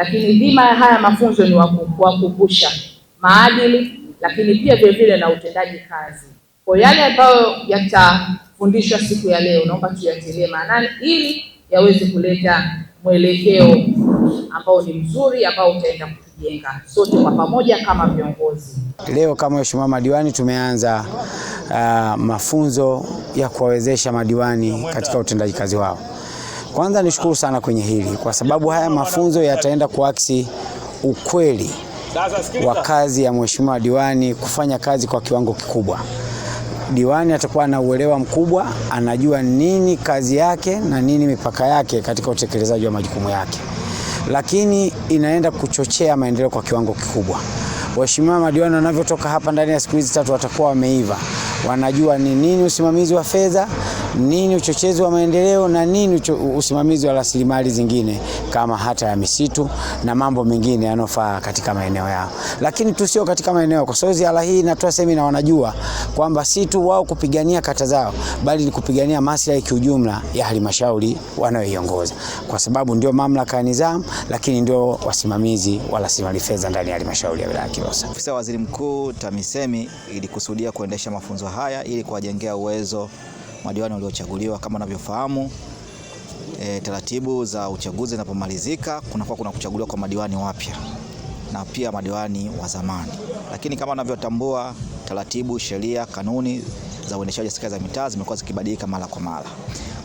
Lakini dhima ya haya mafunzo ni kuwakumbusha maadili, lakini pia vile vile na utendaji kazi. Kwa yale ambayo yatafundishwa siku ya leo, naomba tuyatilie maanani ili yaweze kuleta mwelekeo ambao ni mzuri, ambao utaenda kutujenga sote kwa pamoja kama viongozi. Leo kama waheshimiwa madiwani tumeanza mafunzo ya kuwawezesha madiwani katika utendaji kazi wao. Kwanza nishukuru sana kwenye hili kwa sababu haya mafunzo yataenda kuaksi ukweli wa kazi ya mheshimiwa diwani kufanya kazi kwa kiwango kikubwa. Diwani atakuwa na uelewa mkubwa, anajua nini kazi yake na nini mipaka yake katika utekelezaji wa majukumu yake, lakini inaenda kuchochea maendeleo kwa kiwango kikubwa. Waheshimiwa madiwani wanavyotoka hapa ndani ya siku hizi tatu watakuwa wameiva, wanajua ni nini usimamizi wa fedha, nini uchochezi wa maendeleo na nini usimamizi wa rasilimali zingine kama hata ya misitu na mambo mengine yanayofaa katika maeneo yao. Lakini tu sio katika maeneo, kwa sababu ziara hii inatoa semina, wanajua kwamba si tu wao kupigania kata zao, bali ni kupigania maslahi kiujumla ya halmashauri wanayoiongoza, kwa sababu ndio mamlaka ya nizamu, lakini ndio wasimamizi wa rasilimali fedha ndani ya halmashauri ya wilaya ya Kilosa. Ofisi ya Waziri Mkuu TAMISEMI ilikusudia kuendesha mafunzo haya ili kuwajengea uwezo madiwani waliochaguliwa. Kama unavyofahamu, taratibu za uchaguzi zinapomalizika kunakuwa kuna kuchaguliwa kwa madiwani wapya na pia madiwani wa zamani, lakini kama unavyotambua taratibu, sheria, kanuni za uendeshaji wa serikali za mitaa zimekuwa zikibadilika mara kwa mara.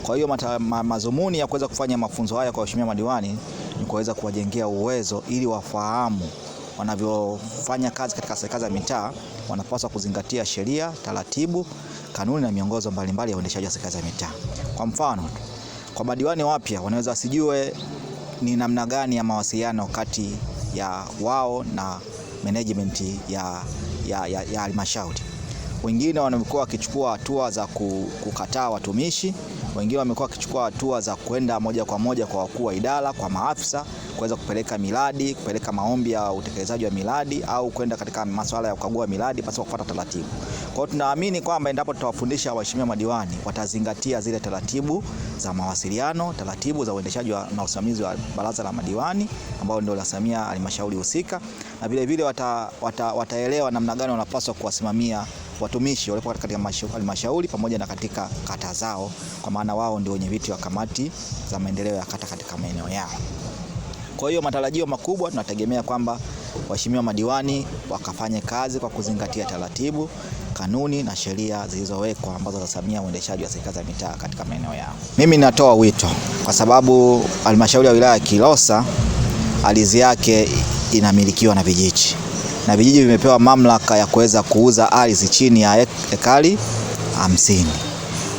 Kwa hiyo mazumuni ya kuweza kufanya mafunzo haya kwa waheshimiwa madiwani ni kuweza kuwajengea uwezo ili wafahamu wanavyofanya kazi katika serikali za mitaa wanapaswa kuzingatia sheria, taratibu, kanuni na miongozo mbalimbali ya uendeshaji wa serikali za mitaa. Kwa mfano, kwa madiwani wapya wanaweza wasijue ni namna gani ya mawasiliano kati ya wao na management ya halmashauri. Wengine wamekuwa wakichukua hatua za kukataa watumishi, wengine wamekuwa wakichukua hatua za kwenda moja kwa moja kwa wakuu wa idara, kwa maafisa kuweza kupeleka miradi, kupeleka maombi ya utekelezaji wa miradi au kwenda katika masuala ya kukagua miradi pasipo kufuata taratibu. Kwa hiyo tunaamini kwamba endapo tutawafundisha waheshimiwa madiwani watazingatia zile taratibu za mawasiliano, taratibu za uendeshaji na usimamizi wa baraza la madiwani ambao ndio linasimamia halmashauri husika, na vile vile wataelewa namna gani wanapaswa kuwasimamia watumishi waliopo katika halmashauri pamoja na katika kata zao, kwa maana wao ndio wenye viti wa kamati za maendeleo ya kata katika maeneo yao. Kwa hiyo matarajio makubwa tunategemea kwamba waheshimiwa madiwani wakafanye kazi kwa kuzingatia taratibu, kanuni na sheria zilizowekwa ambazo zinasimamia uendeshaji wa serikali za mitaa katika maeneo yao. Mimi natoa wito kwa sababu halmashauri ya wilaya ya Kilosa ardhi yake inamilikiwa na vijiji na vijiji vimepewa mamlaka ya kuweza kuuza ardhi chini ya ekari 50.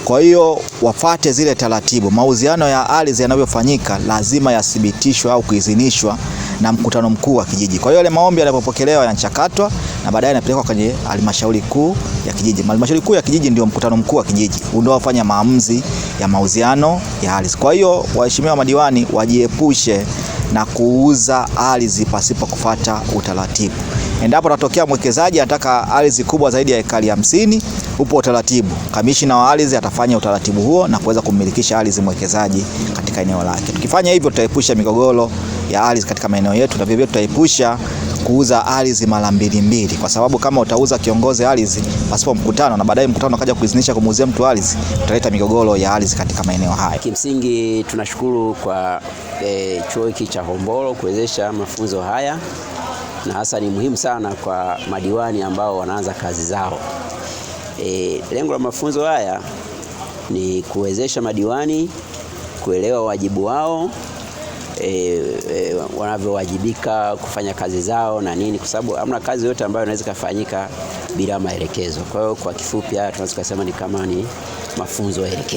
Kwa hiyo wafate zile taratibu. Mauziano ya ardhi yanavyofanyika lazima yathibitishwe au kuidhinishwa na mkutano mkuu wa kijiji. Kwa hiyo yale maombi yanapopokelewa yanachakatwa na baadaye yanapelekwa kwenye halmashauri kuu ya kijiji. Halmashauri kuu ya kijiji ndio mkutano mkuu wa kijiji unaofanya maamuzi ya mauziano ya ardhi. Kwa hiyo waheshimiwa madiwani wajiepushe na kuuza ardhi pasipo kufuata utaratibu. Endapo tatokea mwekezaji anataka ardhi kubwa zaidi ya ekari 50, upo utaratibu. Kamishina wa ardhi atafanya utaratibu huo na kuweza kummilikisha ardhi mwekezaji katika eneo lake. Tukifanya hivyo tutaepusha migogoro ya ardhi katika maeneo yetu na vile vile tutaepusha kuuza ardhi mara mbili mbili, kwa sababu kama utauza kiongozi ardhi pasipo mkutano na baadaye mkutano akaja kuidhinisha kumuuzia mtu ardhi, utaleta migogoro ya ardhi katika maeneo haya. Kimsingi tunashukuru kwa chuo hiki cha Hombolo kuwezesha mafunzo haya, na hasa ni muhimu sana kwa madiwani ambao wanaanza kazi zao. Lengo la mafunzo haya ni kuwezesha madiwani kuelewa wajibu wao, wanavyowajibika kufanya kazi zao na nini, kwa sababu hamna kazi yote ambayo inaweza kufanyika bila maelekezo. Kwa hiyo kwa kifupi haya tunaweza kusema ni kama ni mafunzo elekezi.